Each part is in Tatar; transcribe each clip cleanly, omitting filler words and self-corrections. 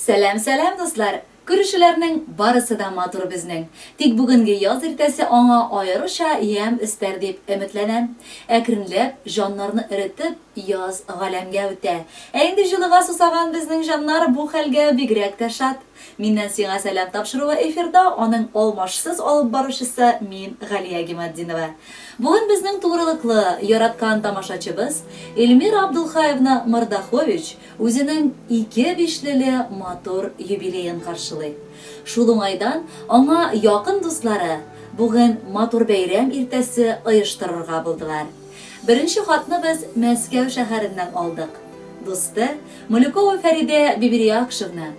Сәлам, сәлам, дуслар! Күрешүләрнең барысы да матур безнең. Тик бүгенге яз иртәсе аңа аеруча ямь өстәр дип өметләнәм. Әкренләп, җаннарны эретеп, яз галәмгә үтә. Ә инде җылыга сусаган безнең җаннар бу хәлгә бигрәк тә шат. Миннән сиңа сәлам тапшыруы эфирда, аның алмашсыз алып баручысы мин, Галия Гиматдинова. Бүген безнең тугрылыклы, яраткан тамашачыбыз Эльмира Абдулхаевна Мордахович үзенең ике бишлеле матур юбилеен каршылый. Шул уңайдан аңа якын дуслары бүген матур бәйрәм иртәсе оештырырга булдылар. Беренче хатны без Мәскәү шәһәреннән алдык. Дусты, Малюкова Фәридә Бибириакшевна,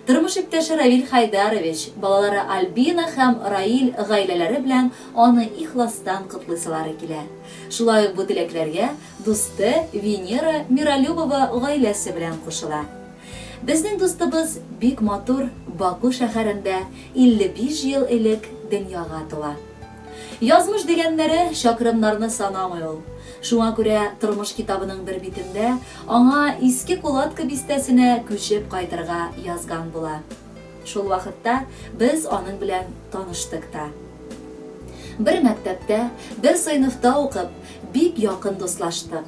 тормыш иптәше Равил Хайдарович, балалары Альбина һәм Раил гаиләләре белән аны ихластан котлыйсылары килә. Шулай ук бу теләкләргә дусты Венера Миролюбова гаиләсе белән кушыла. Безнең дустыбыз бик матур Баку шәһәрендә 55 ел элек дөньяга туа. Язмыш дигәннәре чакрымнарны санамый ул. Шуңа күрә тормыш китабының бер битендә аңа Иске Кулатка бистәсенә күчеп кайтырга язган була. Шул вакытта без аның белән таныштык та. Бер мәктәптә, бер сыйныфта укып, бик якын дуслаштык.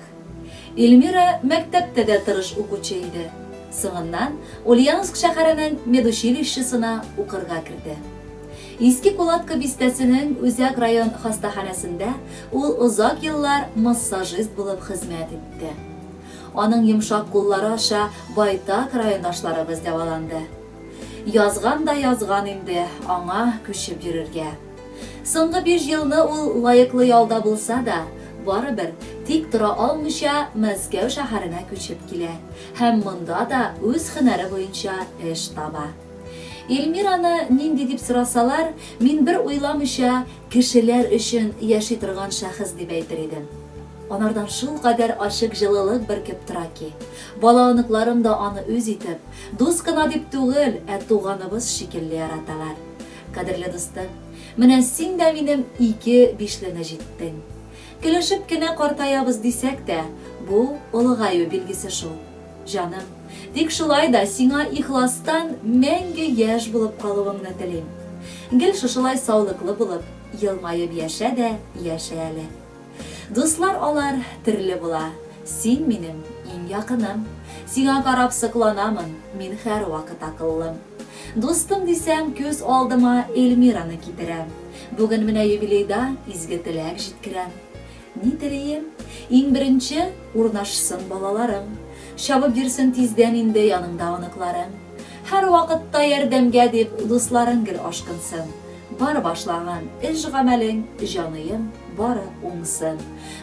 Эльмира мәктәптә дә тырыш укучы иде. Соңыннан Ульяновск шәһәренең медучилищесына укырга керде. Иске Кулатка бистәсенең үзәк район хастаханәсендә ул озак еллар массажист булып хезмәт итте. Аның йомшак куллары аша байтак райондашларыбыз дәваланды. Язган да язган инде аңа күчеп йөрергә. Соңгы биш елны ул лаеклы ялда булса да, барыбер, тик тора алмыйча Мәскәү шәһәренә күчеп килә һәм монда да үз һөнәре буенча эш таба. Эльмираны нинди дип сорасалар, мин бер уйламыйча, кешеләр өчен яши торган шәхес дип әйтер идем. Анардан шулкадәр ачык җылылык бөркеп тора ки, бала-оныкларым да аны үз итеп, дус кына дип түгел, ә туганыбыз шикелле яраталар. Кадерле дустым, менә син дә минем ике бишлене җиттең. Көлешеп кенә картаябыз дисәк тә, бу олыгаю билгесе шул. Җаным, тик шулай да сиңа ихластан мәңге яшь булып калуыңны телим. Гел шушылай саулыклы булып, елмаеп яшә дә яшә әле. Дуслар алар төрле була, син минем иң якыным. Сиңа карап сокланамын, мин һәрвакыт акыллым. Дустым дисәм, күз алдыма Эльмираны китерәм. Бүген менә юбилейда изге теләк җиткерәм. Ни телием? Иң беренче, урнашсын балаларың. Чабып йөрсен тиздән инде яныңда оныкларың. Һәрвакытта ярдәмгә дип дусларың гел ашкынсын. Бар башлаган эш-гамәлең, җаныем, бары уңсын.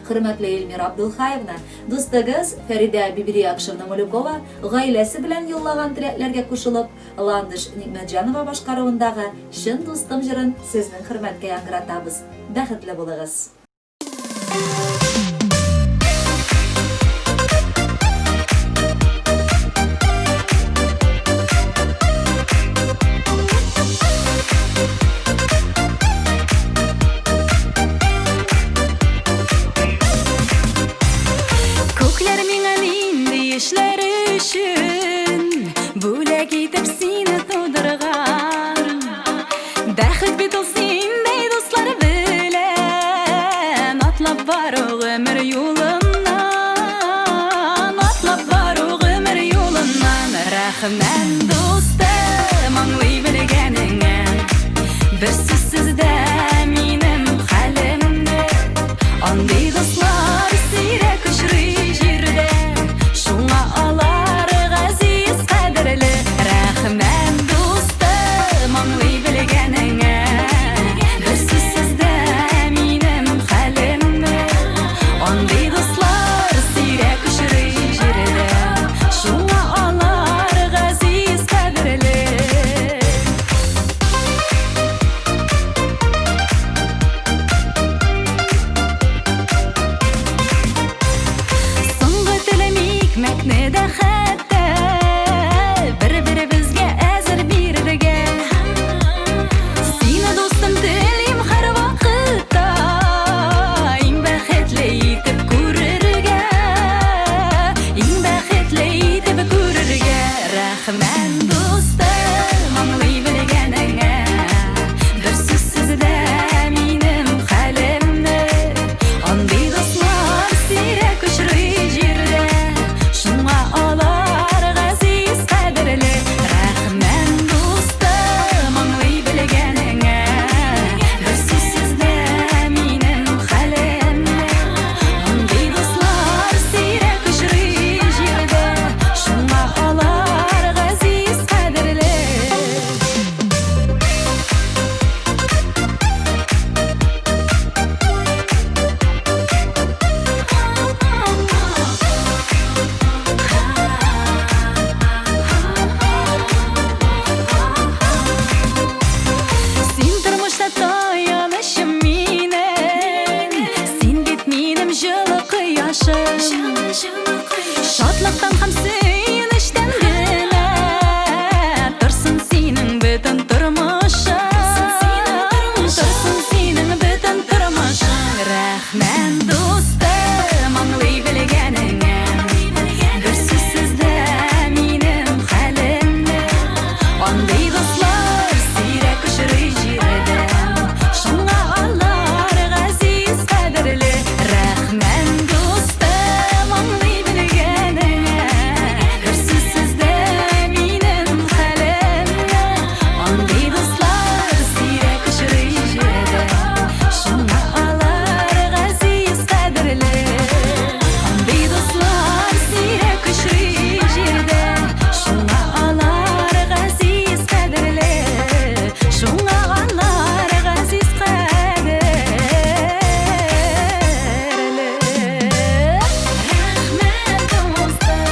Хөрмәтле Эльмира Абдулхаевна, дустыгыз Фәридә Бибириякшевна Мулюкова гаиләсе белән юллаган теләкләргә кушылып, Ландыш Нигъмәтҗанова башкаруындагы Чын дустым җырын сезнең хөрмәткә яңгыратабыз. Бәхетле булыгыз! Күкләр миңа нинди эшләр өчен Бүләк итеп сине тудырган Бәхет бит ул синдәй дуслар белән Атлап бару гомер юлыннан, Атлап бару гомер юлыннан. Рәхмәт, дустым, аңлый белгәнеңә, Бер сүзсез дә минем хәлемне. Андый дуслар сирәк очрый җирдә, Шуңа алар газиз, кадерле. Рәхмәт, дустым, аңлый белгәнеңә, Бер сүзсез дә минем хәлемне. Андый дуслар сирәк очрый җирдә, Шуңа алар газиз. кояшың. Шатлыктан һәм сөенечтән генә торсын синең бөтен тормышың. Торсын синең бөтен тормышың. Рәхмәт, дустым, аңлый белгәнеңә. Бер сүзсез дә минем хәлемне. Андый дуслар сирәк очрый җирдә. Шуңа алар газиз, кадерле. Рәхмәт, дустым, аңлый белгәнеңә. Бер сүзсез дә минем хәлемне. Андый дуслар сирәк очрый җирдә. Шуңа алар газиз, кадерле. Андый дуслар сирәк очрый җирдә. Шуңа алар газиз, кадерле. Шуңа алар газиз, кадерле. Рәхмәт, дустым.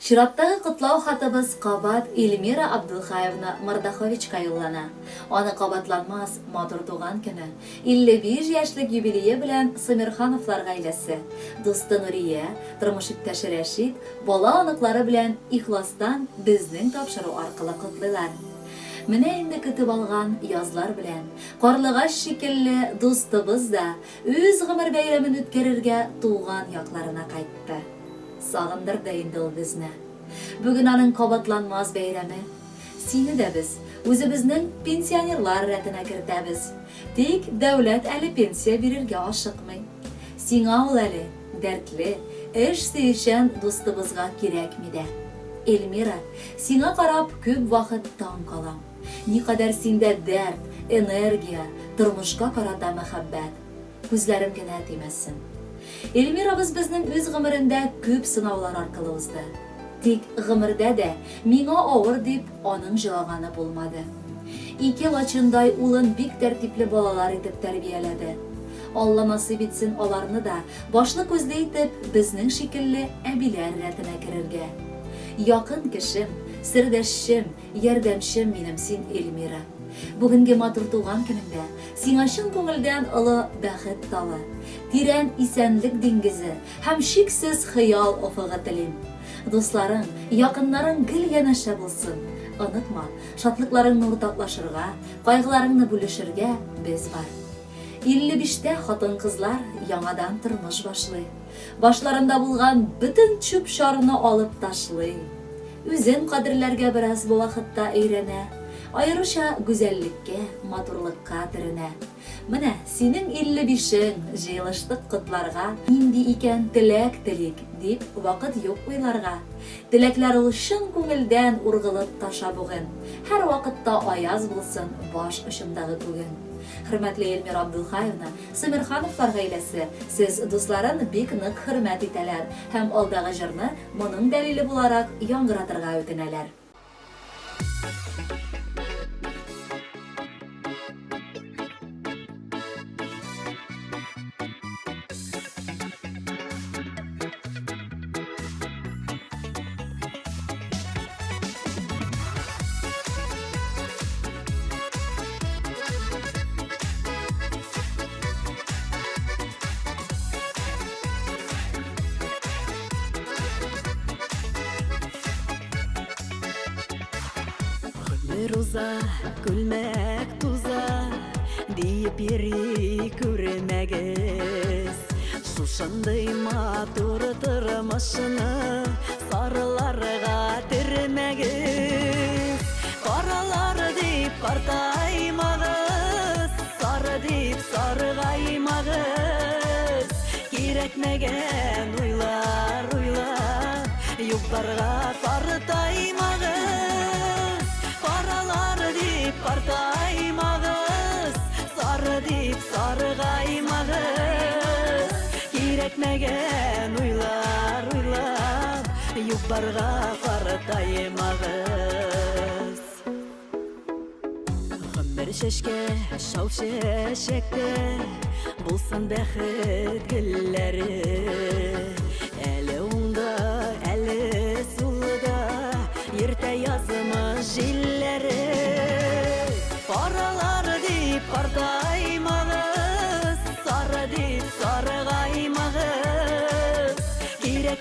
Чираттагы котлау хатыбыз кабат Эльмира Абдулхаевна Мордаховичка юллана. Аны кабатланмас матур туган көне, 55 яшьлек юбилее белән Самирхановлар гаиләсе, дусты Нурия, тормыш иптәше Рәшит, бала-оныклары белән ихластан безнең тапшыру аркылы котлыйлар. Менә инде көтеп алган язлар белән, карлыгач шикелле дустыбыз да үз гомер бәйрәмен үткәрергә туган якларына кайтты. Сагындырды инде ул безне. Бүген аның кабатланмас бәйрәме. Сине дә без үзебезнең пенсионерлар рәтенә кертәбез. Тик дәүләт әле пенсия бирергә ашыкмый. Сиңа ул әле, дәртле, эш сөючән дустыбызга кирәкми дә. Эльмира, сиңа карап күп вакыт таң калам. Никадәр синдә дәрт, энергия, тормышка карата мәхәббәт. Күзләрем генә тимәсен. Эльмирабыз безнең үз гомерендә күп сынаулар аркылы узды. Тик гомердә дә миңа авыр дип аның җылаганы булмады. Ике лачындай улын бик тәртипле балалар итеп тәрбияләде. Алла насыйп итсен аларны да башлы-күзле итеп безнең шикелле әбиләр рәтенә керергә. Якын кешем, сердәшчем, ярдәмчем минем син, Эльмира. Бүгенге матур туган көнеңдә сиңа чын күңелдән олы бәхет талы, тирән исәнлек диңгезе һәм чиксез хыял офыгы телим. Дусларың, якыннарың гел янәшә булсын. Онытма, шатлыкларыңны уртаклашырга, кайгыларыңны бүлешергә без бар. 55 тә хатын-кызлар яңадан тормыш башлый. Башларында булган бөтен чүп-чарны алып ташлый. Үзен кадерләргә бераз бу вакытта өйрәнә. Аеруча гүзәллеккә, матурлыкка төренә. Менә синең 55-ең, җыелыштык котларга, нинди икән теләк телик, дип вакыт юк уйларга. Теләкләр ул чын күңелдән ургылып таша бүген. Һәрвакытта аяз булсын баш очындагы күгең. Хөрмәтле Эльмира Абдулхаевна, Самирхановлар гаиләсе, сез дусларын бик нык хөрмәт итәләр һәм алдагы җырны моның дәлиле буларак яңгыратырга үтенәләр. Гомер уза, күлмәк туза, диеп йөри күрмәгез. Шушындый матур тормышны сарыларга төрмәгез. Каралар дип картаймагыз, сары дип саргаймагыз. Кирәкмәгән уйлар уйлап, юк-барга картаймагыз. Каралар дип картаймагыз, сары дип саргаймагыз. Кирәкмәгән уйлар уйлап, юк-барга картаймагыз. Гомер чәчкә, шау чәчәктә булсын бәхет гөлләре. Әле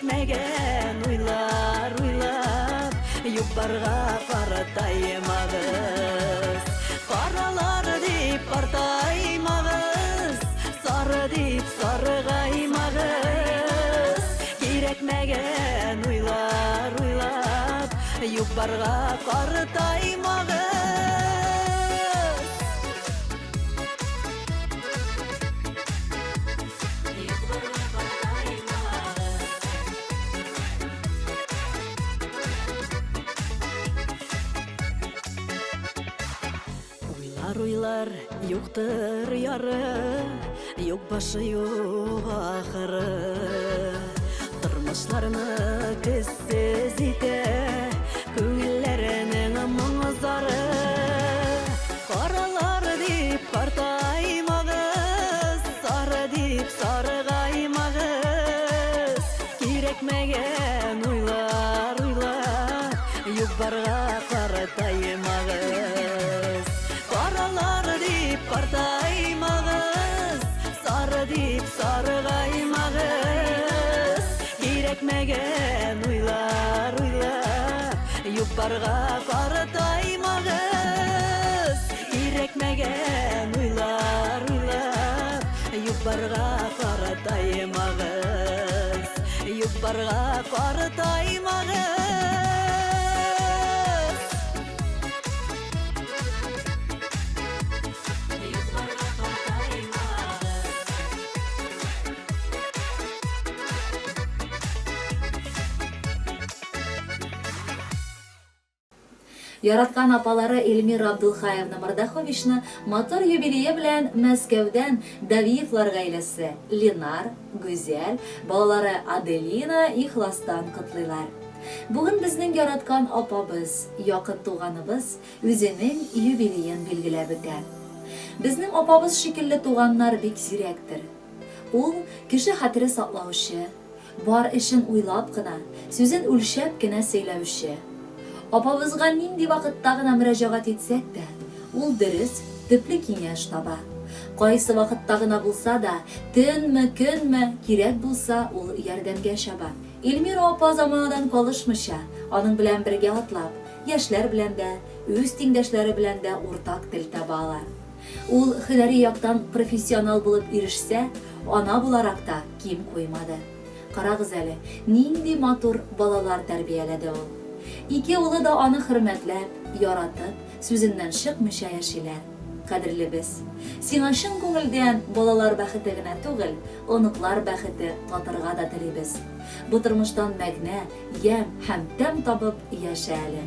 Кирәкмәгән уйлар уйлап, юк-барга картаймагыз. Каралар дип картаймагыз, сары дип саргаймагыз. Кирәкмәгән уйлар уйлап, юк-барга картаймагыз. Уйлар, уйлар, юктыр яры, юк башы, юк ахыры. Тормышларны төссез итә күңелләренең моң-зары. Каралар дип картаймагыз, сары дип саргаймагыз. Кирәкмәгән уйлар уйлап, юк-барга картаймагыз. Каралар дип картаймагыз, сары дип саргаймагыз. Кирәкмәгән уйлар уйлап, юк-барга картаймагыз. Кирәкмәгән уйлар уйлап, юк-барга картаймагыз. Юк-барга картаймагыз. Яраткан апалары Эльмира Абдулхаевна Мордаховичны матур юбилее белән Мәскәүдән Давиевлар гаиләсе, Ленар, Гүзәл, балалары Аделина ихластан котлыйлар. Бүген безнең яраткан апабыз, якын туганыбыз үзенең юбилеен билгеләп үтә. Безнең апабыз шикелле туганнар бик сирәктер. Ул, кеше хәтере саклаучы, Бар эшен уйлап кына, сүзен үлчәп кенә сөйләүче. Апабызга нинди вакытта гына мөрәҗәгать итсәк тә, ул дөрес, төпле киңәш таба. Кайсы вакытта гына булса да, төнме, көнме, кирәк булса, ул ярдәмгә чаба. Эльмира апа заманадан калышмыйча, аның белән бергә атлап, яшьләр белән дә, үз тиңдәшләре белән дә уртак тел таба ала. Ул һөнәри яктан профессионал булып ирешсә, ана буларак та ким куймады. Карагыз әле, нинди матур балалар тәрбияләде ул. Ике улы да аны хөрмәтләп, яратып, сүзеннән чыкмыйча яшиләр. Кадерлебез, сиңа чын күңелдән балалар бәхете генә түгел, оныклар бәхете татырга да телибез. Бу тормыштан мәгънә, ямь һәм тәм табып яшә әле.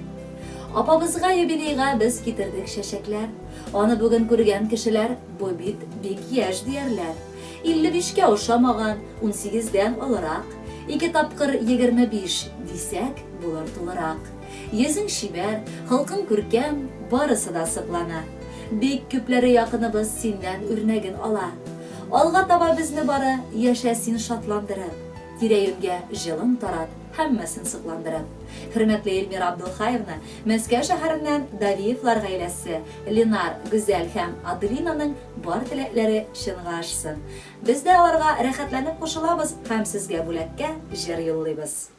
Апабызга юбилейга без китердек чәчәкләр. Аны бүген күргән кешеләр, бу бит бик яшь, диярләр. 55 кә ошамаган, унсигездән олырак. Ике тапкыр 25, дисәк, булыр тулырак. Йөзең чибәр, холкың күркәм, барысы да соклана. Бик күпләре якыныбыз синнән үрнәген ала. Алга таба безне бары яшә син шатландырып. Тирә-юньгә җылың тарат, һәммәсен сокландырып. Хөрмәтле Эльмира Абдулхаевна, Мәскәү шәһәреннән Давиевлар гаиләсе, Ленар, Гүзәл һәм Аделинаның бар теләкләре чынга ашсын. Без дә аларга рәхәтләнеп кушылабыз һәм сезгә бүләккә җыр юллыйбыз.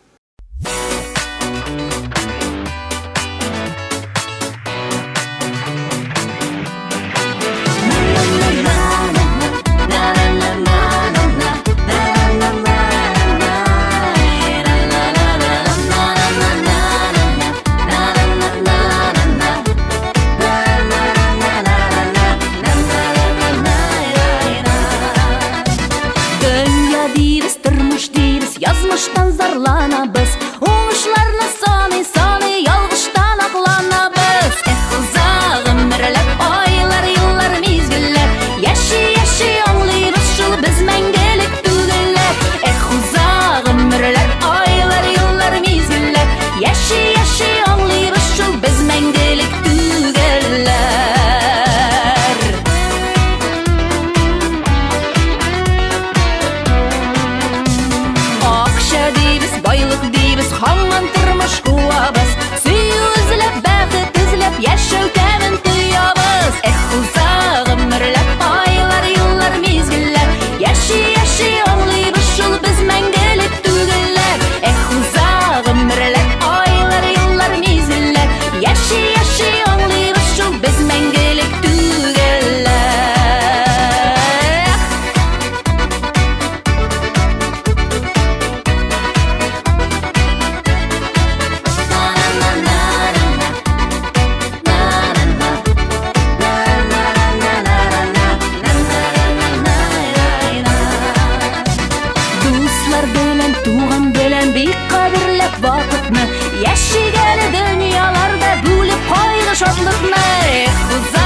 Дөнья дибез, тормыш дибез, язмыштан зарланабыз. Уңышларны саный-саный, ялгыштан акланабыз. Эх, уза гомерләп, айлар, еллар, мизгелләр. Яши-яши аңлыйбыз шул без мәңгелек түгелләр. Эх, уза гомерләр, айлар, еллар, мизгелләр. Яши-яши аңлыйбыз шул без мәңгелек түгелләр. Акча дибез, байлык дибез, һаман тормыш куабыз. Сөю эзләп, бәхет эзләп, яшәү тәмен тоябыз. Эх, уза гомерләп, айлар, еллар, мизгелләр. Яши-яши аңлыйбыз шул без мәңгелек түгелләр. Беләм бик кадерләп вакытны. Яшик әле дөньяларда бүлеп кайгы шатлыкны. Эх, уза.